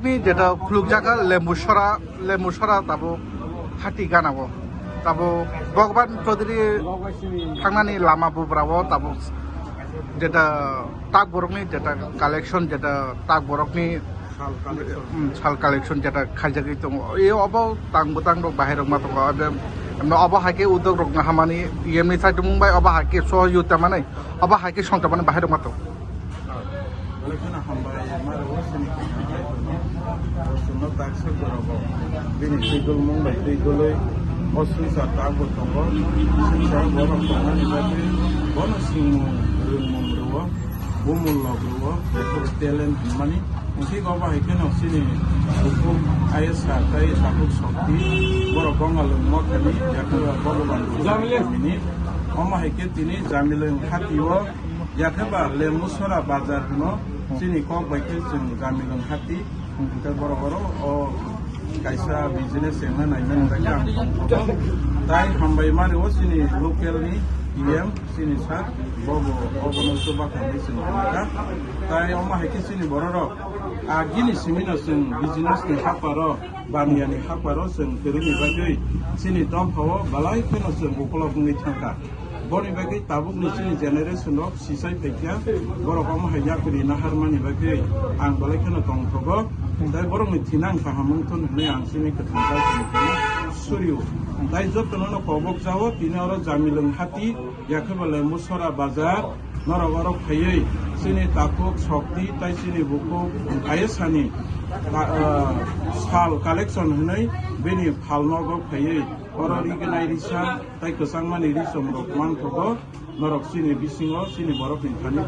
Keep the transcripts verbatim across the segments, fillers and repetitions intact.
Ni jeta khulukjak Lembusora, Lembusora tabuk hati gana o. Tabuk Bhagwan Chaudhary thangnani lama bubra o tabuk jeta tak borokni jeta collection jeta tak borokni, um, sal collection jeta khaijagwi tongo. E obo tang bwtang rok bahai rok ma tongo. Obo emno obo hai khe uddog rok no hamani E M ni saichumung bai obo hai khe sohojogita manai obo hai khe songcha mani bahai rok ma tongo. Belai kheno hambai, maro o sini khwna kaitorno, o chwngno tak se borok o. Bini twi gulmung bai twi gulwi, o swngchar tak bo tongo. Swngchar borok tongnani bagwi bono swngmung rwngmung rwo, bumul lok rwo, bekhoro talent hinmani. Hwnkhe obo hai kheno chini bukhuk I A S R tei takhuk sokti, borok Bongalwng mothani, yakhe Bhogoban Puja kamini. Omo hai khe tini Jamilwng hati o, yakhe ba Lembusora bazar hwno, chini kok bai khe chwng Jamilwng hati, hwnkhe borok oro o kaisa business chengna naimani bagwi ang tongthogo. Tai hambai mari o chini local ni E M, chini sir, bobo obono chubakhangwi chwng tongkha. Tai omo hai khe chini bororok agini simino chwng business ni haparo, baniya ni haparo chwng kwrwngni bagwi chini dophao belai kheno chwng ukolog wngwi thangkha. Boni bagwi tabukni chini generation rok sisai phaikha, borok omo hai yapri naharmani bagwi ang belai kheno tongthogo. Tai borokni thinang kaham wngthun hwnwi ang chini kwthang suryu. Tai jotono no kobok jao tini oro Jamilwng hati, yakhe ba Lembusora bazar, norok oro phaiwi chini takhuk sokti tai chini bukhuk ayesani, ah, sal collection hwnwi bini phalnogo phaiwi oro rignai risa tai kwchangmani risomrok manthogo. Norok chini bisingo chini borokni thani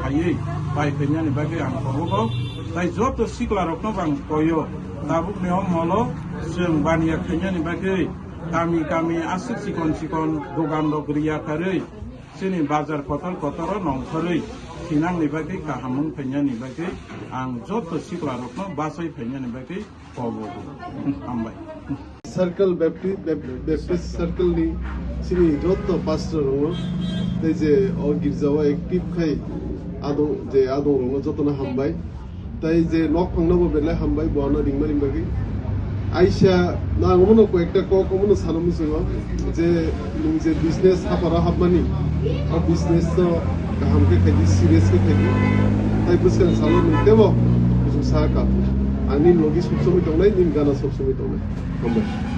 phaiwi pai phainani bagwi ang kobogo. Tai joto sikla rokno bo ang koyo, tabukni o molo chwng baniya khainani bagwi kami kami aswk chikon chikon dogan rok riya karwi chini bazar kotor kotoro nongkhorwi thinangni bagwi kaham wng phainani bagwi ang joto sikla rokno bachai phainani bagwi kobogo. Hambai. Circle Baptist, Bap-, Baptist Circle ni chini joto pastor rok, tei je o girja o active khai adong, je adong rok no joto no hambai. Tai je nok phang no bo belai hambai, bo ano ringma ringma gwi. Aisa na ang omo no koi ekta kok omo no sano muchungo je nwng je business haparo hapmani, o business no kaham khe khaidi, serious khe khaidi. Tai bwskang salo nwng tebo kuchuk sa ka. Ang nini logi sub somoi tongnai, nini gana sub somoi tongnai. Hambai.